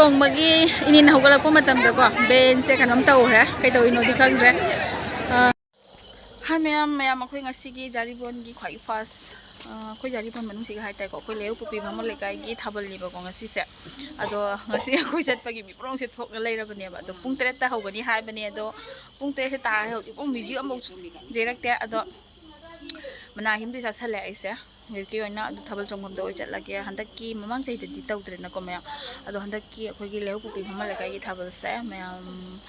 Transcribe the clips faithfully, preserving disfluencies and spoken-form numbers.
ꯅꯣꯡꯃꯒꯤ ꯏꯅꯤꯅ ꯍꯧꯒꯠꯂꯛꯄ ꯃꯇꯝꯗꯀꯣ, ꯕꯦꯟꯁꯦ ꯀꯩꯅꯣꯝ ꯇꯧꯈ꯭ꯔꯦ, ꯀꯩꯗꯧꯔꯤꯅꯣꯗꯤ ꯈꯪꯗ꯭ꯔꯦ꯫ ꯑ, ꯍꯥꯏ ꯃꯌꯥꯝ, ꯃꯌꯥꯝ, ꯑꯩꯈꯣꯏ ꯉꯁꯤꯒꯤ ꯖꯥꯔꯤꯕꯣꯟꯒꯤ ꯈ꯭ꯋꯥꯏ ꯐꯥꯔꯁ, ꯑ, ꯑꯩꯈꯣꯏ ꯖꯥꯔꯤꯕꯣꯟ ꯃꯅꯨꯡꯁꯤꯒ ꯍꯥꯏꯇꯥꯔꯦꯀꯣ, ꯑꯩꯈꯣꯏ ꯂꯩꯔꯧꯄꯣꯛꯄꯤ ꯚꯥꯃꯣꯟ ꯂꯩꯀꯥꯏꯒꯤ ꯊꯥꯕꯜꯅꯦꯕꯀꯣ ꯉꯁꯤꯁꯦ꯫ ꯑꯗꯣ ꯉꯁꯤ ꯑꯩꯈꯣꯏ ꯆꯠꯄꯒꯤ ꯃꯤꯄꯨꯡꯁꯦ ꯊꯣꯛꯅ ꯂꯩꯔꯕꯅꯦꯕ꯫ ꯑꯗꯣ ꯄꯨꯡ ꯇꯔꯦꯠꯇ ꯍꯧꯒꯅꯤ ꯍꯥꯏꯕꯅꯦ, ꯑꯗꯣ ꯄꯨꯡ ꯇꯔꯦꯠꯁꯦ ꯇꯥꯔꯦ, ꯍꯧꯖꯤꯛꯐꯥꯎ ꯃ꯭ꯌꯨꯖꯤꯛ ꯑꯃꯐꯥꯎ ꯌꯩꯔꯛꯇꯦ꯫ ꯑꯗꯣ ꯃꯅꯥ ꯍꯤꯝꯗꯤ ꯆꯥꯁꯜꯂꯦ ꯑꯩꯁꯦ꯫ ꯍꯧꯖꯤꯛꯀꯤ ꯑꯣꯏꯅ ꯑꯗꯨ ꯊꯥꯕꯜ ꯆꯣꯡꯐꯝꯗ ꯑꯣꯏ ꯆꯠꯂꯒꯦ꯫ ꯍꯟꯗꯛꯀꯤ, ꯃꯃꯥꯡ ꯆꯍꯤꯗꯗꯤ ꯇꯧꯗ꯭ꯔꯦꯅꯀꯣ ꯃꯌꯥꯝ, ꯑꯗꯣ ꯍꯟꯗꯛꯀꯤ ꯑꯩꯈꯣꯏꯒꯤ ꯂꯩꯔꯧꯄꯣꯛꯄꯤ ꯚꯥꯃꯣꯟ ꯂꯩꯀꯥꯏꯒꯤ ꯊꯥꯕꯜꯁꯦ ꯃꯌꯥꯝ,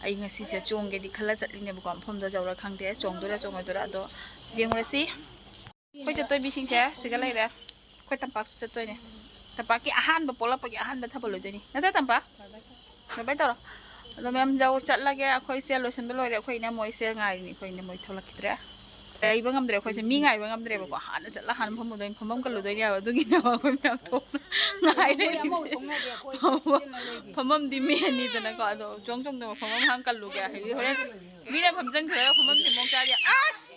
ꯑꯩ ꯉꯁꯤꯁꯦ ꯆꯣꯡꯒꯦꯗꯤ ꯈꯜꯂ ꯆꯠꯂꯤꯅꯦꯕꯀꯣ, ꯃꯐꯝꯗꯣ ꯌꯧꯔ ꯈꯪꯗꯦ, ꯆꯣꯡꯗꯣꯏꯔꯥ ꯆꯣꯡꯉꯣꯏꯗꯣꯏꯔꯥ, ꯑꯗꯣ ꯌꯦꯡꯉꯨꯔꯁꯤ꯫ ꯑꯩꯈꯣꯏ ꯆꯠꯇꯣꯏ ꯃꯤꯁꯤꯡꯁꯦ ꯁꯤꯒ ꯂꯩꯔꯦ꯫ ꯑꯩꯈꯣꯏ ꯇꯝꯄꯥꯛꯁꯨ ꯆꯠꯇꯣꯏꯅꯦ꯫ ꯇꯝꯄꯥꯛꯀꯤ ꯑꯍꯥꯟꯕ ꯄꯣꯛꯂꯛꯄꯒꯤ ꯑꯍꯥꯟꯕ ꯊꯥꯕꯜ ꯑꯣꯏꯗꯣꯏꯅꯤ꯫ ꯅꯠꯇ꯭ꯔ, ꯇꯝꯄꯥꯛ? ꯕꯥꯏ ꯕꯥꯏ ꯇꯧꯔꯣ꯫ ꯑꯗꯣ ꯃꯌꯥꯝ ꯌꯧ ꯆꯠꯂꯒꯦ꯫ ꯑꯩꯈꯣꯏꯁꯦ ꯂꯣꯏꯁꯤꯟꯕ ꯂꯣꯏꯔꯦ꯫ ꯑꯩꯈꯣꯏ ꯏꯅꯝꯃꯣꯏꯁꯦ ꯉꯥꯏꯔꯤꯅꯤ꯫ ꯑꯩꯈꯣꯏ ꯏꯅꯝꯃꯣꯏ ꯊꯣꯛꯂꯛꯈꯤꯗ꯭ꯔꯦ꯫ ꯂꯩꯕ ꯉꯝꯗ꯭ꯔꯦ꯫ ꯑꯩꯈꯣꯏꯁꯦ ꯃꯤ ꯉꯥꯏꯕ ꯉꯝꯗ꯭ꯔꯦꯕꯀꯣ꯫ ꯍꯥꯟꯅ ꯆꯠꯂ ꯍꯥꯟꯅ ꯐꯝꯃꯨꯗꯣꯏꯅꯤ꯫ ꯐꯝꯐꯝ ꯀꯜꯂꯨꯗꯣꯏꯅꯦꯕ꯫ ꯑꯗꯨꯒꯤꯅꯦꯕ ꯑꯩꯈꯣꯏ ꯃꯌꯥꯝ ꯊꯣꯛꯅ ꯉꯥꯏꯔꯤꯁꯦ꯫ ꯐꯝꯐꯝ, ꯐꯝꯐꯝꯗꯤ ꯃꯤ ꯑꯅꯤꯗꯅꯀꯣ꯫ ꯑꯗꯣ ꯆꯣꯡ ꯆꯣꯡꯗꯕ ꯐꯝꯐꯝ ꯍꯥꯟꯅ ꯀꯜꯂꯨꯒꯦ꯫ ꯍꯥꯏꯗꯤ ꯍꯣꯔꯦꯟ ꯃꯤꯅ ꯐꯝꯖꯟꯈ꯭ꯔꯒ ꯐꯝꯐꯝꯁꯦ ꯃꯑꯣꯡ ꯆꯥꯗꯦ꯫ ꯑꯁ!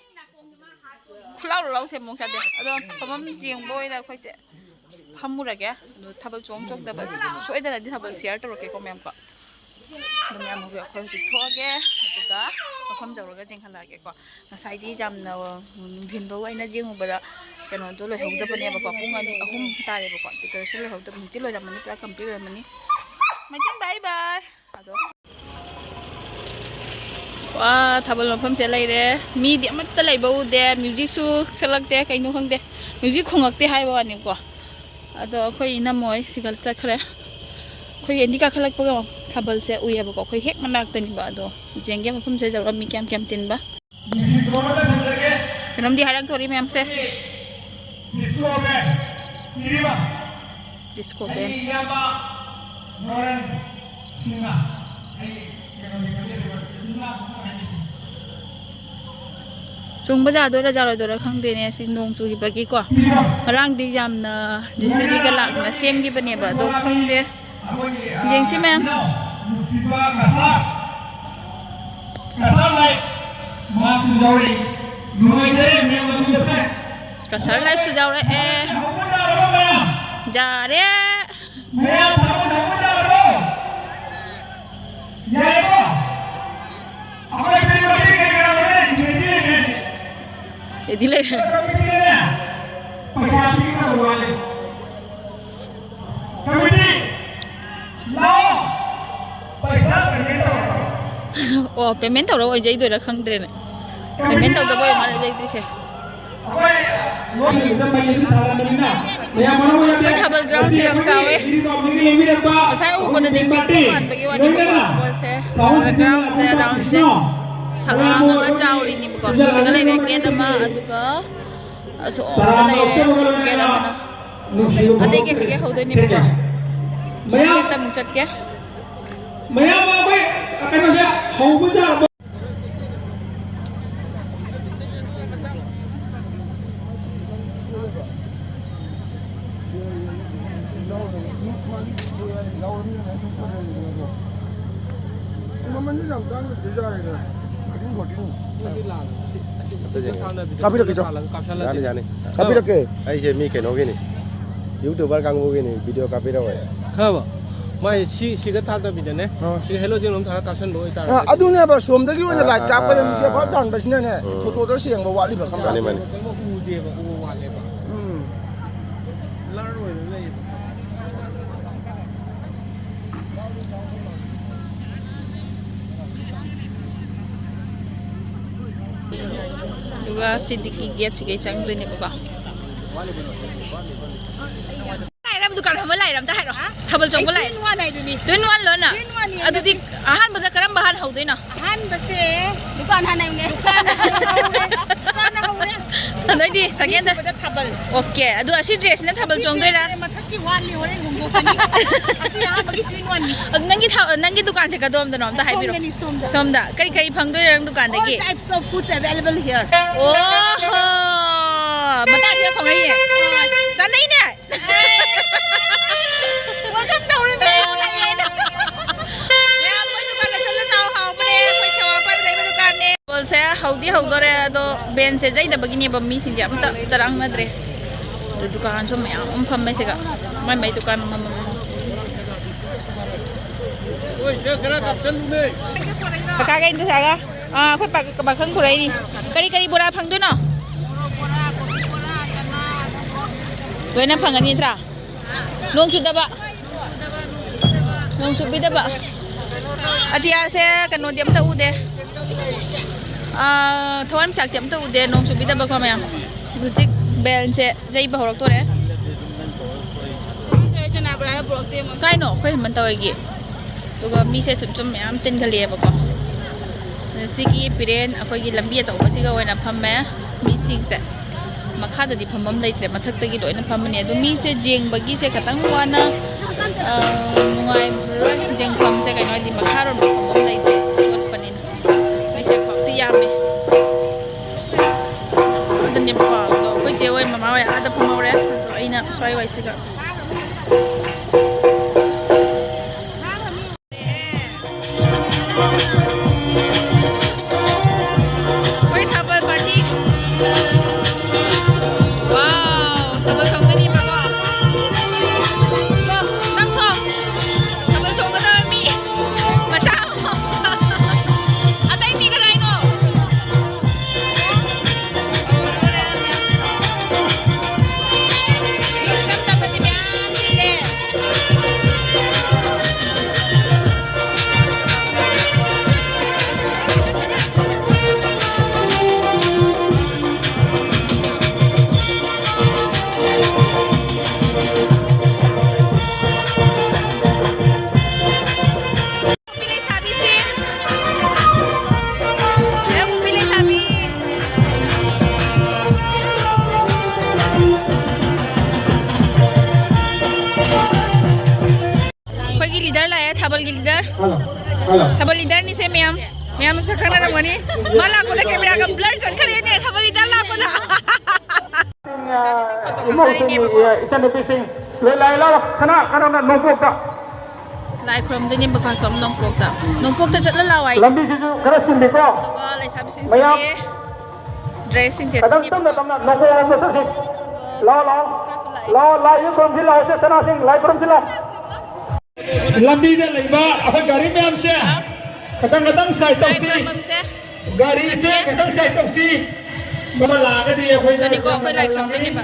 ꯈꯨꯂꯥꯎ ꯂꯥꯎ ꯁꯦꯝ ꯃꯑꯣꯡ ꯆꯥꯗꯦ꯫ ꯑꯗꯣ ꯐꯝꯐꯝ ꯌꯦꯡꯕ ꯑꯣꯏꯅ ꯑꯩꯈꯣꯏꯁꯦ ꯐꯝꯃꯨꯔꯒꯦ꯫ ꯑꯗꯣ ꯊꯥꯕꯜ ꯆꯣꯡ ꯆꯣꯡꯗꯕ ꯁꯣꯏꯗꯅꯗꯤ ꯊꯥꯕꯜ ꯁꯤꯌꯥꯔ ꯇꯧꯔꯛꯀꯦꯀꯣ ꯃꯌꯥꯝꯀꯣ꯫ ꯑꯗꯣ ꯃꯌꯥꯝ ꯍꯧꯖꯤꯛ ꯑꯩꯈꯣꯏ ꯍꯧꯖꯤꯛ ꯊꯣꯛꯑꯒꯦ꯫ ꯑꯗꯨꯒ ꯃꯐꯝ ꯌꯧꯔꯒ ꯌꯦꯡꯍꯜꯂꯛꯑꯒꯦꯀꯣ꯫ ꯉꯁꯥꯏꯗꯤ ꯌꯥꯝꯅ ꯅꯨꯡꯊꯤꯟꯐꯧ ꯑꯩꯅ ꯌꯦꯡꯉꯨꯕꯗ ꯀꯩꯅꯣꯗꯣ ꯂꯣꯏꯍꯧꯗꯕꯅꯦꯕꯀꯣ꯫ ꯄꯨꯡ ꯑꯅꯤ, ꯑꯍꯨꯝ ꯇꯥꯔꯦꯕꯀꯣ꯫ ꯗꯦꯀꯣꯔꯦꯁꯟ ꯂꯣꯏꯍꯧꯗꯕ꯫ ꯍꯧꯖꯤꯛꯇꯤ ꯂꯣꯏꯔꯝꯃꯅꯤ, ꯄꯨꯔꯥ ꯀꯝꯄ꯭ꯂꯤꯠ ꯑꯣꯏꯔꯝꯃꯅꯤ꯫ ꯃꯩꯇꯦꯟ, ꯕꯥꯏ ꯕꯥꯏ꯫ ꯑꯗꯣ ꯋꯥ, ꯊꯥꯕꯜ ꯃꯐꯝꯁꯦ ꯂꯩꯔꯦ꯫ ꯃꯤꯗꯤ ꯑꯃꯠꯇ ꯂꯩꯕ ꯎꯗꯦ꯫ ꯃ꯭ꯌꯨꯖꯤꯛꯁꯨ ꯁꯛꯂꯛꯇꯦ, ꯀꯩꯅꯣ ꯈꯪꯗꯦ꯫ ꯃ꯭ꯌꯨꯖꯤꯛ ꯈꯣꯡꯉꯛꯇꯦ ꯍꯥꯏꯕ ꯋꯥꯅꯤꯀꯣ꯫ ꯑꯗꯣ ꯑꯩꯈꯣꯏ ꯏꯅꯝꯃꯣꯏ ꯁꯤꯒ ꯆꯠꯈ꯭ꯔꯦ꯫ ꯑꯩꯈꯣꯏ ꯑꯦꯟꯗꯤ ꯀꯥꯈꯠꯂꯛꯄꯒ ꯊꯥꯕꯜꯁꯦ ꯎꯏꯌꯦꯕꯀꯣ꯫ ꯑꯩꯈꯣꯏ ꯍꯦꯛ ꯃꯅꯥꯛꯇꯅꯤꯕ꯫ ꯑꯗꯣ ꯌꯦꯡꯒꯦ ꯃꯐꯝꯁꯦ ꯌꯧꯔ ꯃꯤ ꯀꯌꯥꯝ ꯀꯌꯥꯝ ꯇꯤꯟꯕ꯫ ꯀꯩꯅꯣꯝꯗꯤ ꯍꯥꯏꯔꯛꯇꯣꯔꯤ ꯃꯌꯥꯝꯁꯦ꯫ ꯗꯤꯁꯀꯣ ꯕꯦꯟ꯫ ꯗꯤꯁꯀꯣ ꯕꯦꯟ꯫ ꯆꯣꯡꯕ ꯌꯥꯗꯣꯏꯔꯥ ꯌꯥꯔꯣꯏꯗꯣꯏꯔꯥ ꯈꯪꯗꯦꯅꯦ, ꯁꯤ ꯅꯣꯡ ꯆꯨꯈꯤꯕꯒꯤꯀꯣ꯫ ꯉꯔꯥꯡꯗꯤ ꯌꯥꯝꯅ ꯖꯦ ꯁꯤ ꯕꯤꯒ ꯂꯥꯛꯅ ꯁꯦꯝꯈꯤꯕꯅꯦꯕ, ꯑꯗꯣ ꯈꯪꯗꯦ꯫ ꯌꯦꯡꯁꯤ ꯃꯌꯥꯝ꯫ ꯀꯁꯥꯔ ꯂꯥꯏꯐꯁꯨ ꯌꯥꯎꯔꯛꯑꯦ꯫ ꯌꯥꯔꯦ꯫ ꯂꯩꯔꯦ꯫ ꯀꯃꯤꯇꯤꯅꯅꯦ ꯄꯩꯁꯥ ꯄꯤꯒꯗꯕ ꯋꯥꯠꯂꯤ꯫ ꯀꯃꯤꯇꯤ, ꯂꯥꯛꯑꯣ꯫ ꯄꯩꯁꯥ ꯄꯦꯃꯦꯟ ꯇꯧꯔꯛꯑꯣ꯫ ꯑꯣ, ꯄꯦꯃꯦꯟ ꯇꯧꯔ ꯑꯣꯏꯖꯩꯗꯣꯏꯔꯥ ꯈꯪꯗ꯭ꯔꯦꯅꯦ꯫ ꯄꯦꯃꯦꯟ ꯇꯧꯗꯕ ꯑꯣꯏ ꯃꯥꯜꯂꯦ ꯂꯩꯗ꯭ꯔꯤꯁꯦ꯫ ꯑꯩꯈꯣꯏ ꯂꯣꯏꯁꯤꯟꯕꯗ ꯃꯩ ꯑꯗꯨꯝ ꯊꯥꯔꯛꯑꯕꯅꯤꯅ ꯃꯌꯥꯝ ꯃꯔꯨ ꯑꯣꯏꯅ ꯑꯩꯈꯣꯏ ꯊꯥꯕꯜ ꯒ꯭ꯔꯥꯎꯟꯁꯦ ꯌꯥꯝ ꯆꯥꯎꯋꯦ꯫ ꯉꯁꯥꯏ ꯎꯕꯗꯗꯤ ꯄꯤꯛꯄ ꯃꯥꯟꯕꯒꯤ ꯋꯥꯅꯦꯕꯀꯣ꯫ ꯊꯥꯕꯜꯁꯦ, ꯊꯥꯕꯜ ꯒ꯭ꯔꯥꯎꯟꯁꯦ ꯔꯥꯎꯟꯁꯦ ꯁꯥꯡꯉꯒ ꯆꯥꯎꯔꯤꯅꯤꯕꯀꯣ꯫ ꯁꯤꯒ ꯂꯩꯔꯦ ꯒꯦꯠ ꯑꯃ, ꯑꯗꯨꯒ ꯑꯁꯣꯝꯗ ꯂꯩꯔꯦ ꯒꯦꯠ ꯑꯃꯅ꯫ ꯑꯇꯩ ꯒꯦꯠꯁꯤꯒ ꯍꯧꯗꯣꯏꯅꯦꯕꯀꯣ꯫ ꯃꯌꯥꯝ ꯒꯦꯠꯇ ꯑꯃꯨꯛ ꯆꯠꯀꯦ꯫ ꯃꯌꯥꯝ ꯑꯩꯈꯣꯏ ꯀꯩꯅꯣꯁꯦ ꯍꯧꯕ ꯌꯥꯔꯕ? ꯃꯃꯟꯗꯤ ꯌꯥꯝ ꯇꯥꯡꯅ ꯄꯤꯖꯔꯦꯗ꯫ Thirteen, fourteen. ꯑꯝꯇ ꯌꯦꯡꯒꯦ꯫ ꯀꯥꯞꯄꯤꯔꯛꯀꯦ, ꯆꯣ꯫ ꯌꯥꯅꯤ, ꯌꯥꯅꯤ꯫ ꯀꯥꯞꯄꯤꯔꯛꯀꯦ꯫ ꯑꯩꯁꯦ ꯃꯤ ꯀꯩꯅꯣꯒꯤꯅꯤ, YouTuber ꯀꯥꯡꯕꯨꯒꯤꯅꯤ, video ꯀꯥꯞꯄꯤꯔꯛꯑꯣ꯫ ꯈꯪꯉꯕ? ꯃꯥꯏ ꯁꯤ, ꯁꯤꯒ ꯊꯥꯗꯕꯤꯗꯅꯦ꯫ ꯑꯥ꯫ ꯁꯤ ꯍꯦꯂꯣꯖꯦꯟ ꯑꯃ ꯊꯥꯔ ꯀꯥꯞꯁꯟꯕ ꯑꯣꯏꯇꯥꯔꯒꯗꯤ꯫ ꯑꯥ, ꯑꯗꯨꯅꯦꯕ, ꯁꯣꯝꯗꯒꯤ ꯑꯣꯏꯅ ꯑꯥ, light ꯑꯥ, ꯀꯥꯞꯄꯗ ꯑꯥ, ꯃꯤꯁꯦ ꯑꯥ, ꯐꯔꯛ ꯑꯥ꯫ ꯇꯥꯍꯟꯕꯁꯤꯅꯅꯦ, ꯎꯝ꯫ Photoꯗ ꯁꯦꯡꯕ ꯋꯥꯠꯂꯤꯕ, ꯈꯪꯕ꯭ꯔꯥ? ꯃꯥꯅꯤ, ꯃꯥꯅꯤ꯫ ꯀꯩꯝ ꯎꯗꯦꯕ, ꯎꯕ ꯋꯥꯠꯂꯦꯕ꯫ ꯎꯝ꯫ Blur ꯑꯣꯏꯅ ꯂꯩꯌꯦꯕ꯫ ꯑꯗꯨꯒ ꯁꯤꯗꯒꯤ ꯒꯦꯠꯁꯤꯒꯩ ꯆꯪꯗꯣꯏꯅꯦꯕꯀꯣ꯫ ꯂꯥꯏꯔꯕ ꯗꯨꯀꯥꯟ ꯐꯝꯕ ꯂꯥꯏꯔ ꯑꯝꯇ ꯍꯥꯏꯔꯣ꯫ ꯊꯥꯕꯜ ꯆꯣꯡꯕ ꯂꯥꯏꯔ꯫ Twin one ꯍꯥꯏꯗꯨꯅꯤ꯫ Twin one ꯂꯣꯅ? Twin one ꯅꯤ꯫ ꯑꯗꯨꯗꯤ ꯑꯍꯥꯟꯕꯗ ꯀꯔꯝꯕ ꯍꯥꯟꯅ ꯍꯧꯗꯣꯏꯅꯣ? ꯑꯍꯥꯟꯕꯁꯦ ꯗꯨꯀꯥꯟ ꯍꯥꯟꯅ ꯍꯧꯅꯦ꯫ ꯗꯨꯀꯥꯟꯅ ꯍꯧꯔꯦ꯫ ꯗꯨꯀꯥꯟꯅ ꯍꯧꯔꯦ꯫ ꯅꯣꯏꯗꯤ second꯫ ꯑꯅꯤꯁꯨꯕꯗ ꯊꯥꯕꯜ꯫ Okay, ꯑꯗꯨ ꯑꯁꯤ dressꯁꯤꯅ ꯊꯥꯕꯜ ꯑꯁꯤ ꯆꯣꯡꯗꯣꯏꯔꯥ? Dressꯁꯦ ꯃꯊꯛꯀꯤ ꯋꯥꯠꯂꯤ, ꯍꯣꯔꯦꯟ ꯍꯣꯡꯗꯣꯛꯀꯅꯤ꯫ ꯑꯁꯤ ꯑꯍꯥꯟꯕꯒꯤ twin one ꯅꯤ꯫ ꯑꯗꯨ ꯅꯪꯒꯤ ꯊꯥ-, ꯅꯪꯒꯤ ꯗꯨꯀꯥꯟꯁꯦ ꯀꯗꯣꯝꯗꯅꯣ ꯑꯝꯇ ꯍꯥꯏꯕꯤꯔꯣ꯫ ꯁꯣꯝꯗꯅꯤ, ꯁꯣꯝꯗ꯫ ꯁꯣꯝꯗ꯫ ꯀꯔꯤ ꯀꯔꯤ ꯐꯪꯗꯣꯏꯅꯣ ꯅꯪ ꯗꯨꯀꯥꯟꯗꯒꯤ? All types of foods available here. ꯑꯣꯍꯣ! ꯃꯇꯥꯡꯁꯤꯗ ꯈꯣꯡꯉꯛꯏꯅꯦ꯫ ꯆꯥꯅꯩꯅꯦ꯫ Welcome ꯇꯧꯔꯤꯕꯅꯦ꯫ ꯃꯌꯥꯝ ꯃꯣꯏ ꯗꯨꯀꯥꯟꯗ ꯆꯠꯂ ꯆꯥꯎ, ꯍꯥꯎꯕꯅꯦ꯫ ꯑꯩꯈꯣꯏ ꯈꯦꯋꯥꯄꯥꯗ ꯂꯩꯕ ꯗꯨꯀꯥꯟꯅꯦ꯫ ꯊꯥꯕꯜꯁꯦ ꯍꯧꯗꯤ ꯍꯧꯗꯣꯔꯦ, ꯑꯗꯣ ꯕꯦꯟꯁꯦ ꯌꯩꯗꯕꯒꯤꯅꯦꯕ ꯃꯤꯁꯤꯡꯁꯦ ꯑꯝꯇ ꯆꯔꯥꯡꯅꯗ꯭ꯔꯦ꯫ ꯑꯗꯣ ꯗꯨꯀꯥꯟꯁꯨ ꯃꯌꯥꯝ ꯑꯃ ꯐꯝꯃꯦ ꯁꯤꯒ꯫ ꯃꯥꯏ ꯃꯥꯏ ꯗꯨꯀꯥꯟ ꯑꯃꯃꯝ꯫ ꯀꯀꯥꯒ ꯏꯟꯗ꯭ꯔꯁꯥꯒ꯫ ꯑꯥ, ꯑꯩꯈꯣꯏ ꯄꯥ-, ꯄꯥꯈꯪ ꯄꯨꯔꯛꯏꯅꯤ꯫ ꯀꯔꯤ ꯀꯔꯤ ꯕꯣꯔꯥ ꯐꯪꯗꯣꯏꯅꯣ? ꯂꯣꯏꯅ ꯐꯪꯒꯅꯤ ꯅꯠꯇ꯭ꯔꯥ? ꯅꯣꯡ ꯆꯨꯗꯕ꯫ ꯅꯣꯡ ꯆꯨꯕꯤꯗꯕ꯫ ꯑꯇꯤꯌꯥꯁꯦ ꯀꯩꯅꯣꯗꯤ ꯑꯝꯇ ꯎꯗꯦ꯫ ꯑꯥ, ꯊꯋꯥꯟꯃꯤꯆꯥꯛꯇꯤ ꯑꯝꯇ ꯎꯗꯦ, ꯅꯣꯡ ꯆꯨꯕꯤꯗꯕꯀꯣ ꯃꯌꯥꯝ꯫ ꯍꯧꯖꯤꯛ ꯕꯦꯜꯁꯦ ꯌꯩꯕ ꯍꯧꯔꯛꯇꯣꯔꯦ꯫ ꯀꯥꯏꯅꯣ? ꯑꯩꯈꯣꯏ ꯍꯦꯃꯟꯇ ꯍꯣꯏꯒꯤ꯫ ꯑꯗꯨꯒ ꯃꯤꯁꯦ ꯁꯨꯝ ꯁꯨꯝ ꯃꯌꯥꯝ ꯇꯤꯟꯈꯠꯂꯛꯑꯦꯕꯀꯣ꯫ ꯑꯗ ꯁꯤꯒꯤ ꯄꯤꯔꯦꯟ ꯑꯩꯈꯣꯏꯒꯤ ꯂꯝꯕꯤ ꯑꯆꯧꯕꯁꯤꯒ ꯑꯣꯏꯅ ꯐꯝꯃꯦ ꯃꯤꯁꯤꯡꯁꯦ꯫ ꯃꯈꯥꯗꯗꯤ ꯐꯝꯐꯝ ꯂꯩꯇ꯭ꯔꯦ, ꯃꯊꯛꯇꯒꯤ ꯂꯣꯏꯅ ꯐꯝꯃꯅꯤ꯫ ꯑꯗꯨ ꯃꯤꯁꯦ ꯌꯦꯡꯕꯒꯤꯁꯦ ꯈꯤꯇꯪ ꯋꯥꯅ, ꯑ, ꯅꯨꯡꯉꯥꯏꯔꯣꯏ꯫ ꯌꯦꯡꯐꯝꯁꯦ ꯀꯩꯅꯣ ꯍꯥꯏꯗꯤ ꯃꯈꯥꯔꯣꯝꯗ ꯐꯝꯐꯝ ꯂꯩꯇꯦ, ꯆꯣꯠꯄꯅꯤꯅ꯫ ꯃꯤꯁꯦ ꯈꯛꯇꯤ ꯌꯥꯝꯃꯦ꯫ ꯑꯗꯨꯅꯦꯕꯀꯣ, ꯑꯗꯣ ꯑꯩꯈꯣꯏ ꯆꯦ ꯍꯣꯏ, ꯃꯃꯥ ꯍꯣꯏ ꯑꯥꯗ ꯐꯝꯍꯧꯔꯦ, ꯑꯗꯣ ꯑꯩꯅ ꯁ꯭ꯋꯥꯏ ꯋꯥꯏꯁꯤꯒ꯫ ꯑꯩꯈꯣꯏ ꯊꯥꯕꯜ party꯫ Wow, ꯊꯥꯕꯜ ꯆꯣꯡꯗꯣꯏꯅꯦꯕꯀꯣ꯫ ꯊꯣ, ꯅꯪ ꯊꯣ꯫ ꯊꯥꯕꯜ ꯆꯣꯡꯒꯗꯕ ꯃꯤ ꯃꯆꯥ ꯑꯃ꯫ ꯑꯇꯩ ꯃꯤ ꯀꯗꯥꯏꯅꯣ? ꯅꯨꯄꯤ ꯂꯩꯁꯥꯕꯤꯁꯤꯡ꯫ ꯍꯜꯂꯣ, ꯅꯨꯄꯤ ꯂꯩꯁꯥꯕꯤ꯫ ꯑꯩꯈꯣꯏꯒꯤ leader ꯂꯥꯛꯑꯦ, ꯊꯥꯕꯜꯒꯤ leader꯫ Hello, hello. ꯊꯥꯕꯜ leaderꯅꯤꯁꯦ ꯃꯌꯥꯝ꯫ ꯃꯌꯥꯝ ꯃꯁꯛ ꯈꯪꯅꯔꯝꯒꯅꯤ꯫ ꯃꯥ ꯂꯥꯛꯄꯗ cameraꯒ blur ꯆꯠꯈ꯭ꯔꯦꯅꯦ, ꯊꯥꯕꯜ leader ꯂꯥꯛꯄꯗ꯫ ꯏꯃꯧꯁꯤꯡ, ꯏꯆꯟꯅꯨꯄꯤꯁꯤꯡ ꯂꯣꯏ ꯂꯥꯛꯑꯦ, ꯂꯥꯛꯑꯣ꯫ ꯁꯅꯥ, ꯀꯩꯅꯣꯅ, ꯅꯣꯡꯄꯣꯛꯇ꯫ ꯂꯥꯏ ꯈꯨꯔꯨꯝꯗꯣꯏꯅꯦꯕꯀꯣ, ꯑꯁꯣꯝ ꯅꯣꯡꯄꯣꯛꯇ꯫ ꯅꯣꯡꯄꯣꯛꯇ ꯆꯠꯂ ꯂꯥꯛꯑꯣ ꯍꯥꯏ꯫ ꯂꯝꯕꯤꯁꯤꯁꯨ ꯈꯔ ꯆꯤꯜꯂꯤꯀꯣ꯫ ꯑꯗꯨꯒ ꯂꯩꯁꯥꯕꯤꯁꯤꯡꯁꯤꯗꯤ ꯃꯌꯥꯝ dressꯁꯤꯡꯁꯦ ꯈꯤꯇꯪ ꯁꯤꯅꯦꯕꯀꯣ꯫ ꯇꯞꯅ ꯇꯞꯅ ꯅꯣꯡꯄꯣꯛꯂꯣꯝꯗ ꯆꯠꯁꯤ꯫ ꯂꯥꯛꯑꯣ, ꯂꯥꯛꯑꯣ꯫ ꯂꯥꯛꯑꯣ, ꯂꯥꯏ ꯈꯨꯔꯨꯝꯁꯤ ꯂꯥꯛꯑꯣ, ꯁꯦ ꯁꯅꯥꯁꯤꯡ, ꯂꯥꯏ ꯈꯨꯔꯨꯝꯁꯤ ꯂꯥꯛꯑꯣ꯫ ꯂꯝꯕꯤꯗ ꯂꯩꯕ ꯑꯩꯈꯣꯏ ꯒꯥꯔꯤ ꯃꯌꯥꯝꯁꯦ ꯈꯤꯇꯪ ꯈꯤꯇꯪ side ꯇꯧꯁꯤ꯫ ꯒꯥꯔꯤꯁꯦ ꯈꯤꯇꯪ side ꯇꯧꯁꯤ꯫ ꯃꯃꯜ ꯂꯥꯛꯑꯒꯗꯤ ꯑꯩꯈꯣꯏꯅ ꯁꯤꯅꯤꯀꯣ ꯑꯩꯈꯣꯏ ꯂꯥꯏ ꯈꯨꯔꯨꯝꯗꯣꯏꯅꯦꯕ꯫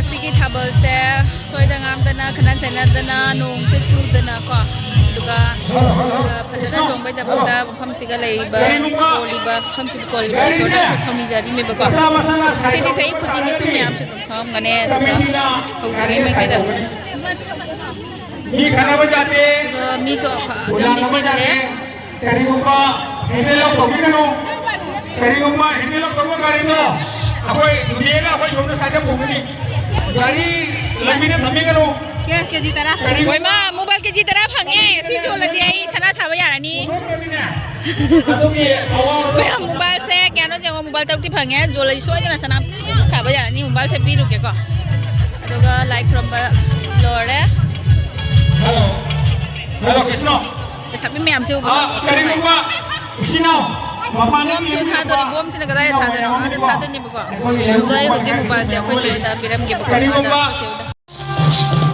ꯁꯤꯒꯤ ꯊꯥꯕꯜꯁꯦ ꯁꯣꯏꯗ ꯉꯥꯝꯗꯅ, ꯈꯠꯅ ꯆꯩꯅꯗꯅ, ꯅꯣꯡꯁꯦ ꯆꯨꯗꯅꯀꯣ, ꯑꯗꯨꯒ, ꯑꯗꯨꯒ ꯐꯖꯅ ꯆꯣꯡꯕꯩꯗꯃꯛꯇ ꯃꯐꯝꯁꯤꯒ ꯂꯩꯔꯤꯕ, ꯀꯣꯜꯂꯤꯕ, ꯃꯐꯝꯁꯤꯗ ꯀꯣꯜꯂꯤꯕ ꯏꯁꯣꯔꯗꯁꯨ ꯊꯧꯅꯤꯖꯔꯤꯃꯦꯕꯀꯣ꯫ ꯁꯤꯗꯤ ꯆꯍꯤ ꯈꯨꯗꯤꯡꯒꯤ ꯁꯨꯝ ꯃꯌꯥꯝꯁꯨ ꯑꯗꯨꯝ ꯈꯪꯉꯝꯒꯅꯤ, ꯑꯗꯨꯒ ꯍꯧꯗ꯭ꯔꯤꯉꯩ ꯃꯥꯏꯀꯩꯗ ꯃꯤ ꯈꯠꯅꯕ ꯌꯥꯗꯦ꯫ ꯑꯗꯨꯒ ꯃꯤꯁꯨ ꯑꯐ-, ꯑꯗꯨꯝꯗꯤ ꯇꯤꯜꯂꯦ꯫ ꯀꯔꯤꯒꯨꯝꯕ ꯍꯦꯟꯗꯦꯜ ꯑꯥꯎꯠ ꯇꯧꯕꯤꯒꯅꯨ꯫ ꯀꯔꯤꯒꯨꯝꯕ ꯍꯦꯟꯗꯦꯜ ꯑꯥꯎꯠ ꯇꯧꯕ ꯒꯥꯔꯤꯗꯣ ꯑꯩꯈꯣꯏ ꯊꯨꯗꯦꯛꯑꯒ ꯑꯩꯈꯣꯏ ꯁꯣꯝꯗ ꯁꯥꯏꯗ ꯄꯨꯒꯅꯤ꯫ ꯒꯥꯔꯤ ꯂꯝꯕꯤꯗ ꯊꯝꯕꯤꯒꯅꯨ꯫ ꯀꯦ-, ꯀꯦꯖꯤ ꯇꯔꯥ꯫ ꯀꯔꯤꯒꯨꯝꯕ ꯍꯣꯏ, ꯃꯥ ꯃꯣꯕꯥꯏꯜ ꯀꯦꯖꯤ ꯇꯔꯥ ꯐꯪꯉꯦ꯫ ꯁꯤ ꯌꯣꯜꯂꯗꯤ ꯑꯩ ꯁꯅꯥ ꯁꯥꯕ ꯌꯥꯔꯅꯤ꯫ ꯑꯗꯨꯒꯤ ꯑꯋꯥꯕꯗꯣ ꯑꯩꯈꯣꯏꯅ ꯃꯣꯕꯥꯏꯜꯁꯦ ꯀꯌꯥꯅꯣ ꯌꯦꯡꯉꯣ, ꯃꯣꯕꯥꯏꯜ ꯇꯔꯨꯛꯇꯤ ꯐꯪꯉꯦ, ꯌꯣꯜꯂꯗꯤ ꯁꯣꯏꯗꯅ ꯁꯅꯥ ꯁꯥꯕ ꯌꯥꯔꯅꯤ꯫ ꯃꯣꯕꯥꯏꯜꯁꯦ ꯄꯤꯔꯨꯒꯦꯀꯣ꯫ ꯑꯗꯨꯒ ꯂꯥꯏ ꯈꯨꯔꯨꯝꯕ ꯂꯣꯏꯔꯦ꯫ Hello, hello, Krishna. ꯂꯩꯁꯥꯕꯤ ꯃꯌꯥꯝꯁꯦ ꯎꯕꯗ ꯑꯥ, ꯀꯔꯤꯒꯨꯝꯕ ꯏꯆꯤꯟ ꯏꯅꯥꯎ ꯃꯄꯥꯟꯗ ꯕꯣꯝꯁꯨ ꯊꯥꯗꯣꯔꯤ, ꯕꯣꯝꯁꯤꯅ ꯀꯗꯥꯏꯗ ꯊꯥꯗꯣꯏꯅꯣ? ꯑꯥꯗ ꯊꯥꯗꯣꯏꯅꯦꯕꯀꯣ꯫ ꯑꯗꯣ ꯑꯩ ꯍꯧꯖꯤꯛ ꯃꯣꯕꯥꯏꯜꯁꯦ ꯑꯩꯈꯣꯏ ꯆꯦ ꯍꯣꯏꯗ ꯄꯤꯔꯝꯒꯦꯕꯀꯣ꯫ ꯑꯥꯗ ꯀꯔꯤꯒꯨꯝꯕ ꯑꯩꯈꯣꯏ ꯆꯦ ꯍꯣꯏꯗ꯫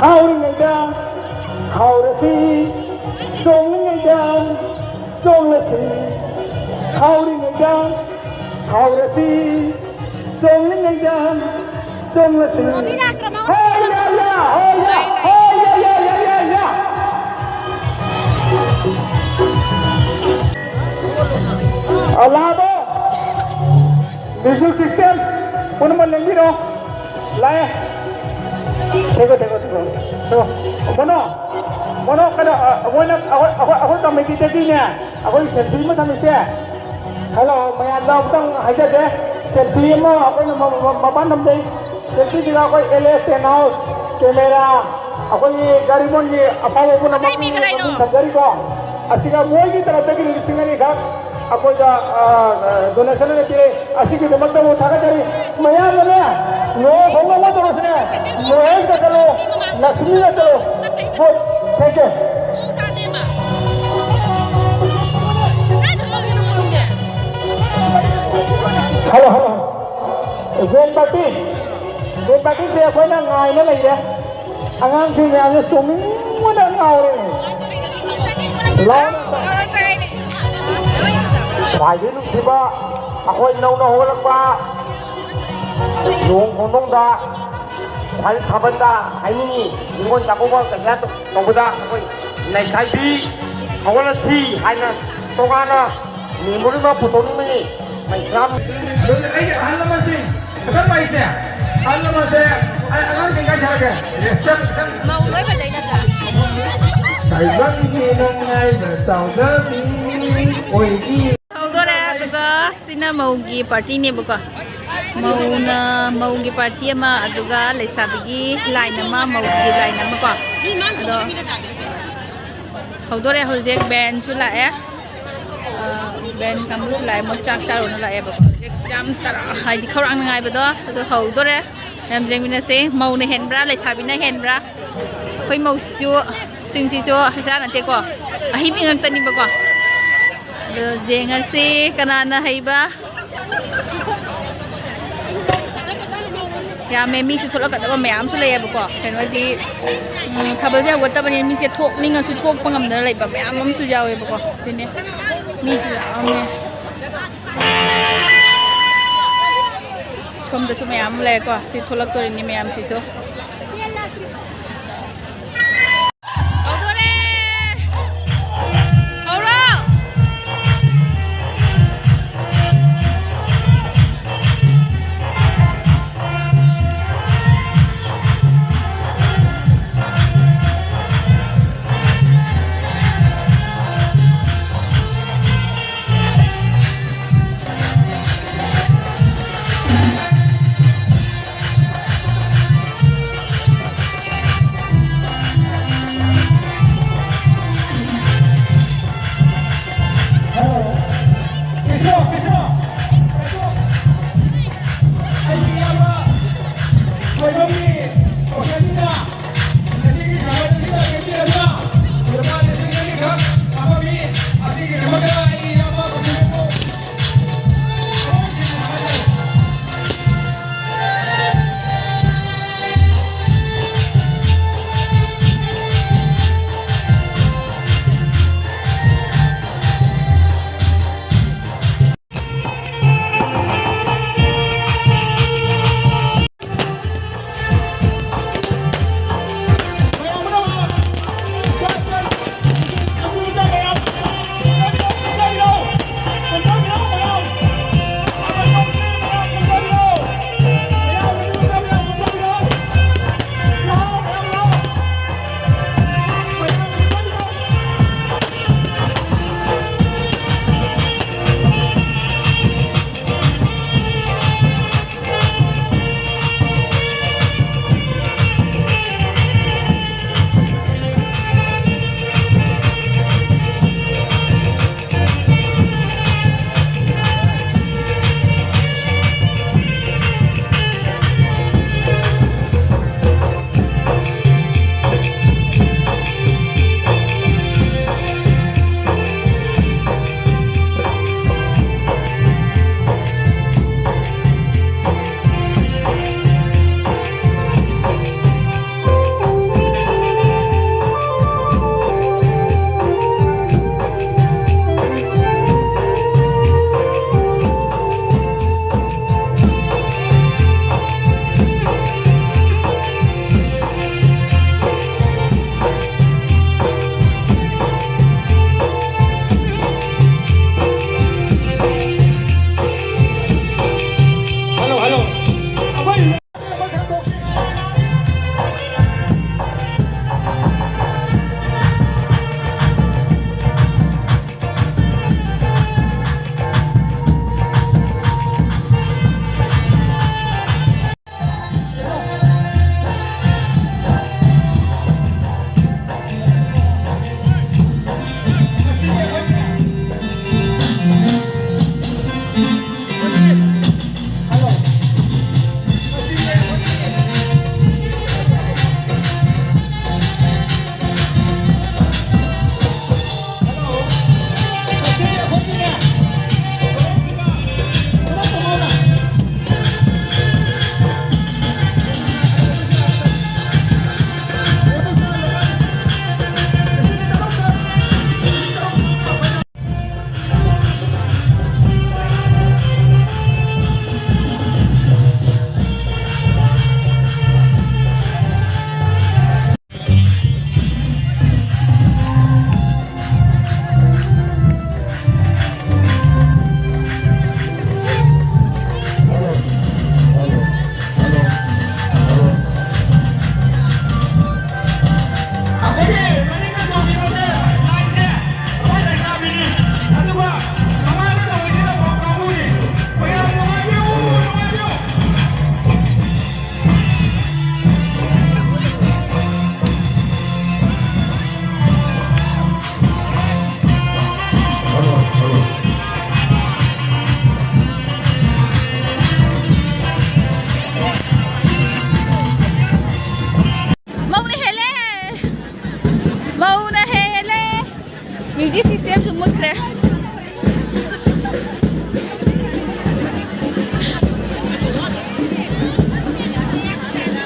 ꯈꯥꯎꯔꯤꯉꯩꯗ ꯈꯥꯎꯔꯁꯤ, ꯆꯣꯡꯂꯤꯉꯩꯗ ꯆꯣꯡꯂꯁꯤ, ꯈꯥꯎꯔꯤꯉꯩꯗ ꯈꯥꯎꯔꯁꯤ, ꯆꯣꯡꯂꯤꯉꯩꯗ ꯆꯣꯡꯂꯁꯤ꯫ ꯍꯣꯏ ꯌꯥ ꯌꯥ, ꯍꯣꯏ ꯌꯥ, ꯍꯣꯏ ꯌꯥ ꯌꯥ ꯌꯥ ꯌꯥ ꯌꯥ꯫ ꯑꯂꯥꯕ ꯃ꯭ꯌꯨꯖꯤꯛ ꯁꯤꯁꯇꯦꯝ ꯄꯨꯝꯅꯃꯛ ꯂꯦꯡꯕꯤꯔꯣ꯫ ꯂꯥꯛꯑꯦ꯫ ꯊꯦꯡꯒꯣ, ꯊꯦꯡꯒꯣ, ꯊꯦꯡꯒꯣ꯫ ꯊꯦꯡꯒꯣ꯫ ꯃꯣꯅꯣ, ꯃꯣꯅꯣ, ꯀꯩꯅꯣ, ꯑ, ꯑꯩꯈꯣꯏꯅ, ꯑꯩꯈꯣꯏ, ꯑꯩꯈꯣꯏ, ꯑꯩꯈꯣꯏ ꯀꯃꯤꯇꯤꯗꯒꯤꯅꯦ, ꯑꯩꯈꯣꯏ ꯁꯦꯜꯐꯤ ꯑꯃ ꯊꯝꯃꯤꯁꯦ꯫ ꯍꯜꯂꯣ, ꯃꯌꯥꯝꯗ ꯑꯃꯨꯛꯇꯪ ꯍꯥꯏꯖꯒꯦ, ꯁꯦꯜꯐꯤ ꯑꯃ ꯑꯩꯈꯣꯏꯅ ꯃ-, ꯃ-, ꯃꯄꯥꯟ ꯊꯝꯖꯩ꯫ ꯁꯦꯜꯐꯤꯁꯤꯗ ꯑꯩꯈꯣꯏ ꯑꯦꯜ ꯑꯦꯁ ꯇꯦꯟ ꯍꯥꯎꯁ, ꯀꯦꯃꯦꯔꯥ, ꯑꯩꯈꯣꯏꯒꯤ ꯒꯥꯔꯤ ꯃꯣꯟꯒꯤ ꯑꯐꯕ ꯄꯨꯝꯅꯃꯛ ꯀꯗꯥꯏ ꯃꯤ ꯀꯗꯥꯏꯅꯣ? ꯃꯃꯤꯡ ꯊꯝꯖꯔꯤꯀꯣ꯫ ꯑꯁꯤꯒ ꯃꯣꯏꯒꯤ ꯇꯔꯞꯇꯒꯤ ꯂꯤꯁꯤꯡ ꯑꯅꯤꯈꯛ ꯑꯩꯈꯣꯏꯗ, ꯑ, ꯑ, ꯗꯣꯅꯦꯁꯟ ꯑꯣꯏꯅ ꯄꯤꯔꯛꯏ꯫ ꯑꯁꯤꯒꯤꯗꯃꯛꯇꯕꯨ ꯊꯥꯒꯠꯆꯔꯤ꯫ ꯃꯌꯥꯝꯅꯅꯦ, ꯂꯨꯍꯣꯡ ꯈꯣꯡꯗꯣꯡꯕ ꯇꯧꯔꯁꯨꯅꯦ, ꯃꯣꯍꯦꯁꯀ ꯆꯠꯂꯨ, ꯂꯛꯁꯃꯤꯒ ꯆꯠꯂꯨ꯫ ꯍꯣꯏ, thank you꯫ Hello, hello. ꯖꯦꯟ ꯄꯥꯔꯇꯤ꯫ ꯕꯦꯟ ꯄꯥꯔꯇꯤꯁꯦ ꯑꯩꯈꯣꯏꯅ ꯉꯥꯏꯅ ꯂꯩꯔꯦ꯫ ꯑꯉꯥꯡꯁꯤꯡ ꯃꯌꯥꯝꯁꯦ ꯆꯣꯡꯅꯤꯡꯕꯅ ꯉꯥꯎꯔꯦ꯫ ꯂꯥꯎꯅ ꯈ꯭ꯋꯥꯏꯗꯒꯤ ꯅꯨꯡꯁꯤꯕ ꯑꯩꯈꯣꯏ ꯅꯧꯅ ꯍꯧꯒꯠꯂꯛꯄ ꯂꯨꯍꯣꯡ ꯈꯣꯡꯗꯣꯡꯕ ꯈ꯭ꯋꯥꯏ ꯊꯥꯕꯜꯗ ꯍꯥꯏꯅꯤꯡꯉꯤ꯫ ꯅꯤꯉꯣꯜ ꯆꯥꯛꯀꯧꯕ ꯀꯩꯀꯥ ꯇꯧꯕꯗ ꯑꯩꯈꯣꯏ ꯂꯩꯁꯥꯕꯤ ꯍꯧꯒꯠꯂꯁꯤ ꯍꯥꯏꯅ ꯇꯣꯉꯥꯟꯅ ꯃꯦꯃꯣꯔꯤ ꯑꯃ ꯄꯨꯊꯣꯛꯅꯤꯡꯕꯅꯤ꯫ ꯃꯩꯁ꯭ꯔꯥꯝ ꯑꯩꯒꯤ ꯑꯍꯜ ꯂꯃꯟꯁꯤꯡ ꯈꯤꯇꯪ ꯄꯥꯏꯁꯦ꯫ ꯑꯍꯜ ꯂꯃꯟꯁꯦ ꯑꯩ ꯑꯉꯥꯡꯁꯤꯡ ꯀꯥꯏ ꯊꯥꯔꯛꯀꯦ꯫ ꯃꯧ ꯂꯣꯏ ꯐꯖꯩ ꯅꯠꯇ꯭ꯔꯥ? ꯇꯥꯏꯕꯪꯒꯤ ꯅꯨꯡꯉꯥꯏꯕ ꯆꯥꯎꯖꯕꯤ ꯑꯣꯏꯕꯤ꯫ ꯍꯧꯗꯣꯔꯦ꯫ ꯑꯗꯨꯒ ꯁꯤꯅ ꯃꯧꯒꯤ ꯄꯥꯔꯇꯤꯅꯦꯕꯀꯣ꯫ ꯃꯧꯅ, ꯃꯧꯒꯤ ꯄꯥꯔꯇꯤ ꯑꯃ, ꯑꯗꯨꯒ ꯂꯩꯁꯥꯕꯤꯒꯤ ꯂꯥꯏꯟ ꯑꯃ, ꯃꯧꯒꯤ ꯂꯥꯏꯟ ꯑꯃꯀꯣ꯫ ꯑꯗꯣ ꯍꯧꯗꯣꯔꯦ ꯍꯧꯖꯤꯛ꯫ ꯕꯦꯟꯁꯨ ꯂꯥꯛꯑꯦ꯫ ꯑ, ꯕꯦꯟ ꯀꯥꯡꯕꯨꯁꯨ ꯂꯥꯛꯑꯦ꯫ ꯃꯣꯏ ꯆꯥꯛ ꯆꯥꯔꯨꯅ ꯂꯥꯛꯑꯦꯕꯀꯣ꯫ ꯍꯧꯖꯤꯛ ꯌꯥꯝ ꯇꯔꯥ, ꯍꯥꯏꯗꯤ ꯈꯧꯔꯥꯡꯅ ꯉꯥꯏꯕꯗꯣ ꯑꯗꯨ ꯍꯧꯗꯣꯔꯦ꯫ ꯌꯥꯝ ꯌꯦꯡꯃꯤꯟꯅꯁꯦ꯫ ꯃꯧꯅ ꯍꯦꯟꯕ꯭ꯔꯥ, ꯂꯩꯁꯥꯕꯤꯅ ꯍꯦꯟꯕ꯭ꯔꯥ? ꯑꯩꯈꯣꯏ ꯃꯧꯁꯤꯁꯨ, ꯁꯤꯡꯁꯤꯁꯨ ꯍꯦꯔꯥ ꯅꯠꯇꯦꯀꯣ꯫ ꯑꯍꯩꯕꯤ ꯉꯥꯛꯇꯅꯤꯕꯀꯣ꯫ ꯑꯗꯣ ꯌꯦꯡꯉꯁꯤ ꯀꯅꯥꯅ ꯍꯩꯕ꯫ ꯌꯥꯝꯃꯦ꯫ ꯃꯤꯁꯨ ꯊꯣꯛꯂꯛꯀꯗꯕ ꯃꯌꯥꯝꯁꯨ ꯂꯩꯌꯦꯕꯀꯣ꯫ ꯀꯩꯅꯣꯗꯤ, ꯎꯝ, ꯊꯥꯕꯜꯁꯦ ꯍꯧꯒꯠꯇꯕꯅꯤꯅ ꯃꯤꯁꯦ ꯊꯣꯛꯅꯤꯡꯉꯁꯨ ꯊꯣꯛꯄ ꯉꯝꯗꯅ ꯂꯩꯕ ꯃꯌꯥꯝ ꯑꯃꯁꯨ ꯌꯥꯎꯋꯦꯕꯀꯣ꯫ ꯁꯤꯅꯦ꯫ ꯃꯤꯁꯨ ꯌꯥꯝꯃꯦ꯫ ꯁꯣꯝꯗꯁꯨ ꯃꯌꯥꯝ ꯑꯃ ꯂꯩꯔꯦꯀꯣ꯫ ꯁꯤ ꯊꯣꯛꯂꯛꯇꯣꯔꯤꯅꯤ ꯃꯌꯥꯝꯁꯤꯁꯨ꯫ ꯍꯧꯗꯣꯔꯦ! ꯍꯧꯔꯣ!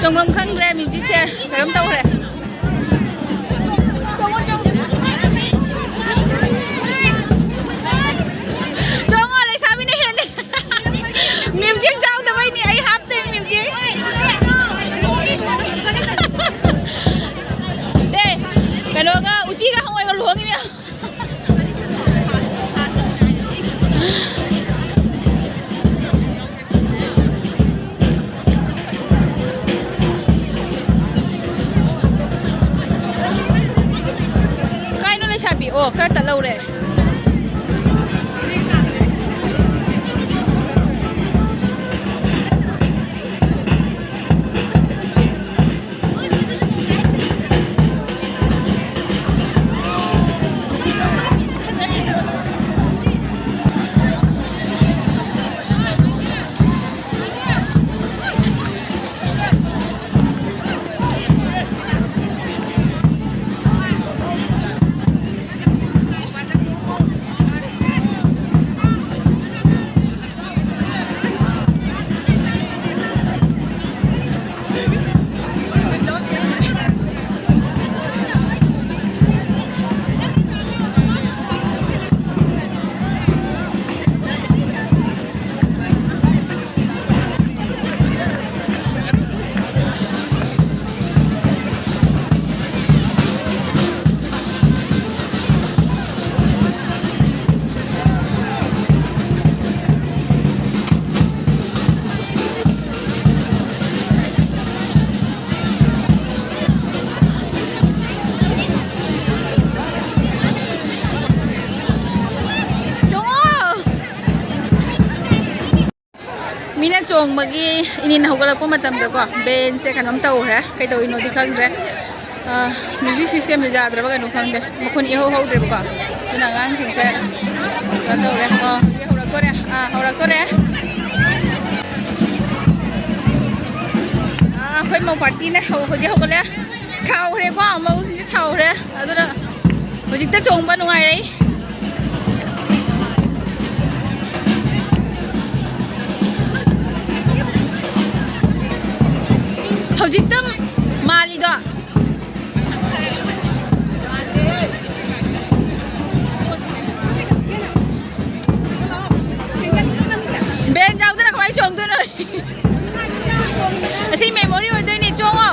ꯈꯪꯐꯝ ꯈꯪꯗ꯭ꯔꯦ, ꯃ꯭ꯌꯨꯖꯤꯛꯁꯦ ꯀꯩꯅꯣꯝ ꯇꯧꯈ꯭ꯔꯦ꯫ ꯆꯣꯡꯉꯣ, ꯆꯣꯡꯉꯣ꯫ ꯆꯣꯡꯉꯣ, ꯂꯩꯁꯥꯕꯤꯅ ꯍꯦꯜꯂꯦ꯫ ꯃ꯭ꯌꯨꯖꯤꯛ ꯌꯥꯎꯗꯕꯩꯅꯤ, ꯑꯩ ꯍꯥꯞꯇꯦ ꯃ꯭ꯌꯨꯖꯤꯛ꯫ ꯑꯦ, ꯀꯩꯅꯣꯒ ꯎꯆꯤꯒ ꯍꯪꯉꯣꯏꯒ ꯂꯨꯍꯣꯡꯉꯤꯅꯦ꯫ ꯀꯥꯏꯅꯣ ꯂꯩꯁꯥꯕꯤ? ꯑꯣ, ꯈꯔ ꯇꯠꯍꯧꯔꯦ꯫ ꯆꯣꯡꯉꯣ! ꯃꯤꯅ ꯆꯣꯡꯕꯒꯤ ꯏꯅꯤꯟ ꯍꯧꯒꯠꯂꯛꯄ ꯃꯇꯝꯗꯀꯣ, ꯕꯦꯟꯁꯦ ꯀꯩꯅꯣꯝ ꯇꯧꯈ꯭ꯔꯦ, ꯀꯩꯗꯧꯔꯤꯅꯣꯗꯤ ꯈꯪꯗ꯭ꯔꯦ꯫ ꯑ, ꯃ꯭ꯌꯨꯖꯤꯛ ꯁꯤꯁꯇꯦꯝꯁꯦ ꯌꯥꯗ꯭ꯔꯕ ꯀꯩꯅꯣ ꯈꯪꯗꯦ, ꯃꯈꯣꯟ ꯏꯍꯧ ꯍꯧꯗ꯭ꯔꯦꯕꯀꯣ꯫ ꯑꯗꯨꯅ ꯑꯉꯥꯡꯁꯤꯡꯁꯦ ꯀꯩꯅꯣ ꯇꯧꯔꯦ꯫ ꯑꯣ, ꯍꯧꯖꯤꯛ ꯍꯧꯔꯛꯇꯣꯔꯦ꯫ ꯑꯥ, ꯍꯧꯔꯛꯇꯣꯔꯦ꯫ ꯑꯥ, ꯑꯩꯈꯣꯏ ꯃꯧ ꯄꯥꯔꯇꯤꯅ ꯍꯧ-, ꯍꯧꯖꯤꯛ ꯍꯧꯒꯠꯂꯦ꯫ ꯁꯥꯎꯈ꯭ꯔꯦꯀꯣ, ꯃꯧꯁꯤꯡꯁꯦ ꯁꯥꯎꯈ꯭ꯔꯦ꯫ ꯑꯗꯨꯅ ꯍꯧꯖꯤꯛꯇ ꯆꯣꯡꯕ ꯅꯨꯡꯉꯥꯏꯔꯦ꯫ ꯍꯧꯖꯤꯛꯇ ꯃꯥꯜꯂꯤꯗꯣ꯫ ꯕꯦꯟ ꯌꯥꯎꯗꯅ ꯀꯃꯥꯏꯅ ꯆꯣꯡꯗꯣꯏꯅꯣ? ꯑꯁꯤ ꯃꯦꯃꯣꯔꯤ ꯑꯣꯏꯗꯣꯏꯅꯦ, ꯆꯣꯡꯉꯣ꯫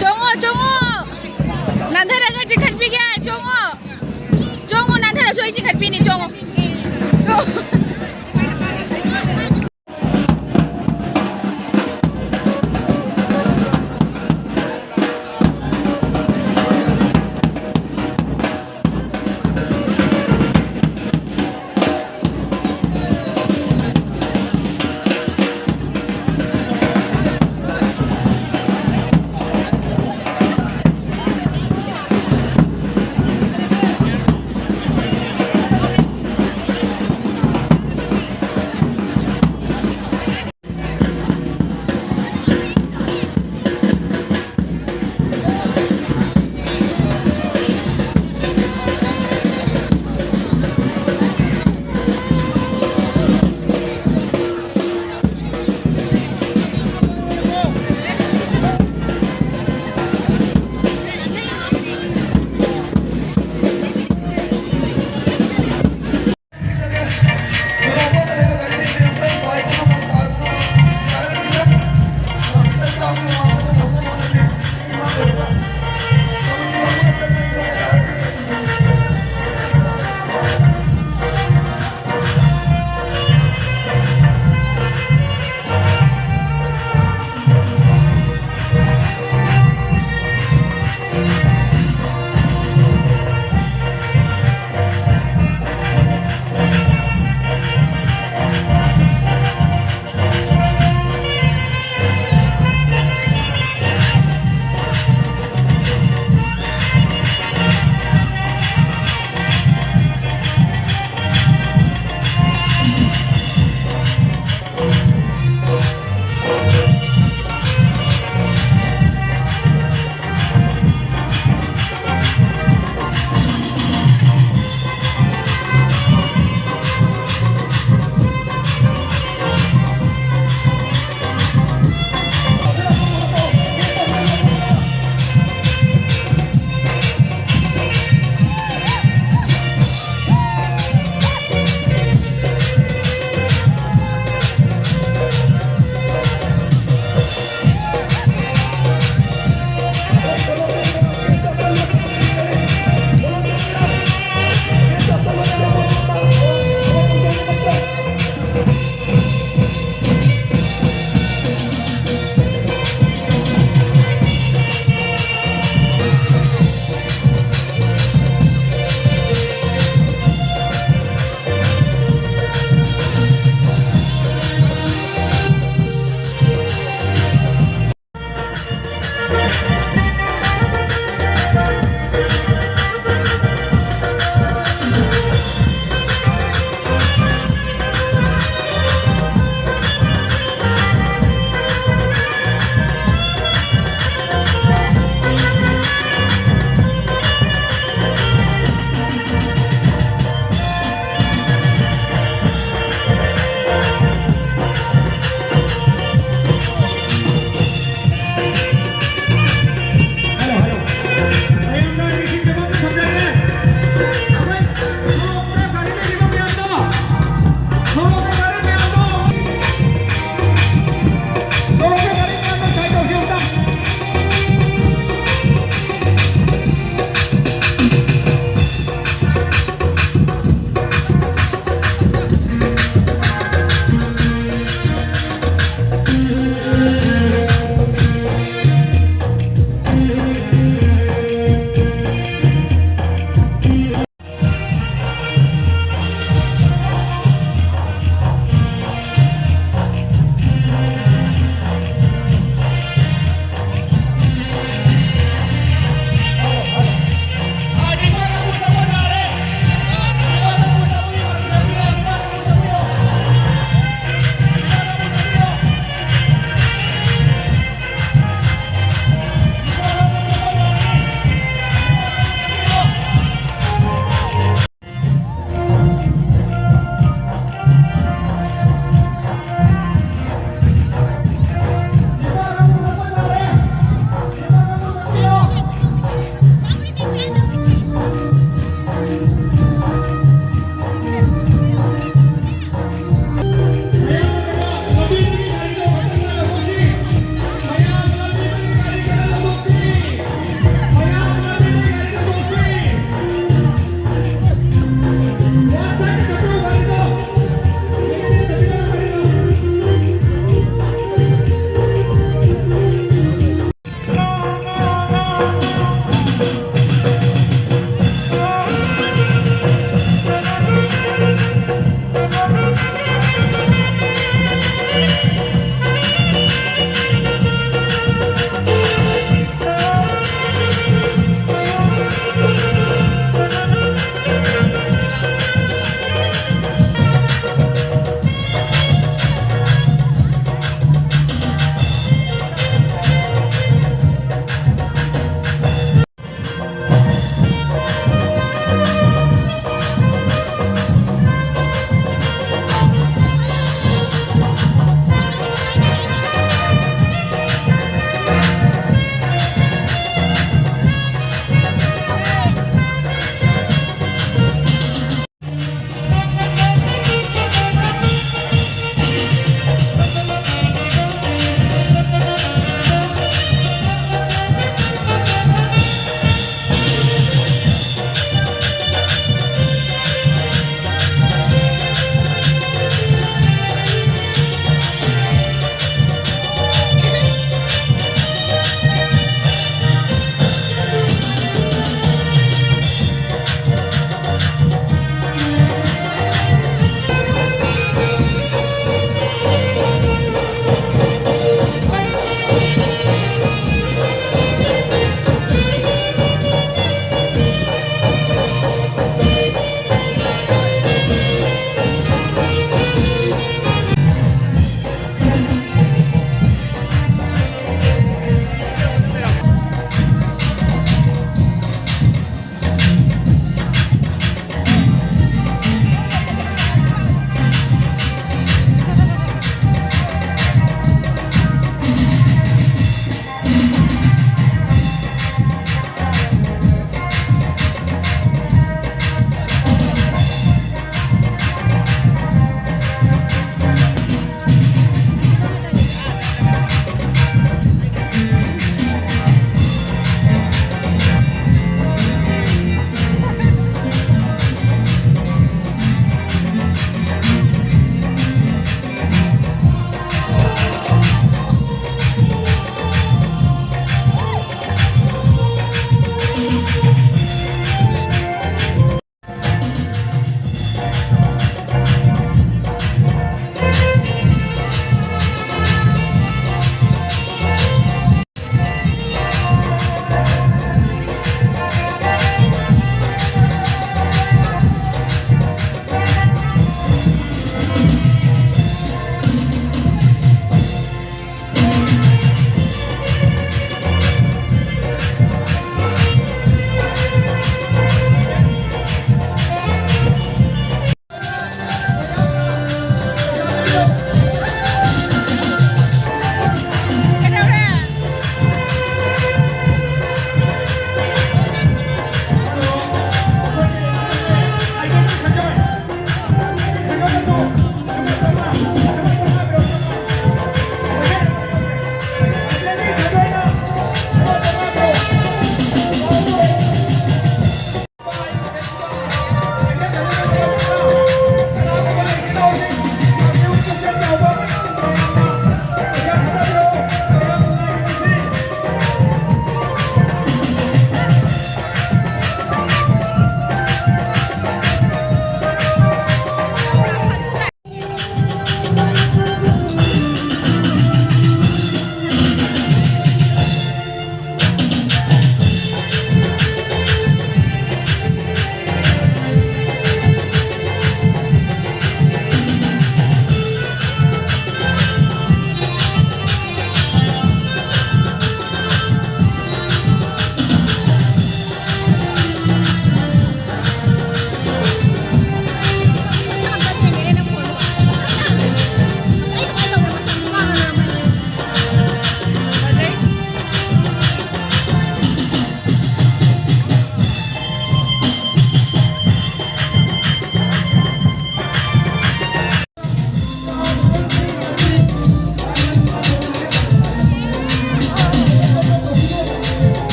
ꯆꯣꯡꯉꯣ, ꯆꯣꯡꯉꯣ꯫ ꯅꯥꯟꯊꯔꯒ ꯆꯤꯡꯈꯠꯄꯤꯒꯦ꯫ ꯆꯣꯡꯉꯣ꯫ ꯆꯣꯡꯉꯣ, ꯅꯥꯟꯊꯔꯁꯨ ꯑꯩ ꯆꯤꯡꯈꯠꯄꯤꯅꯤ꯫ ꯆꯣꯡꯉꯣ꯫ ꯆꯣꯡꯉꯣ꯫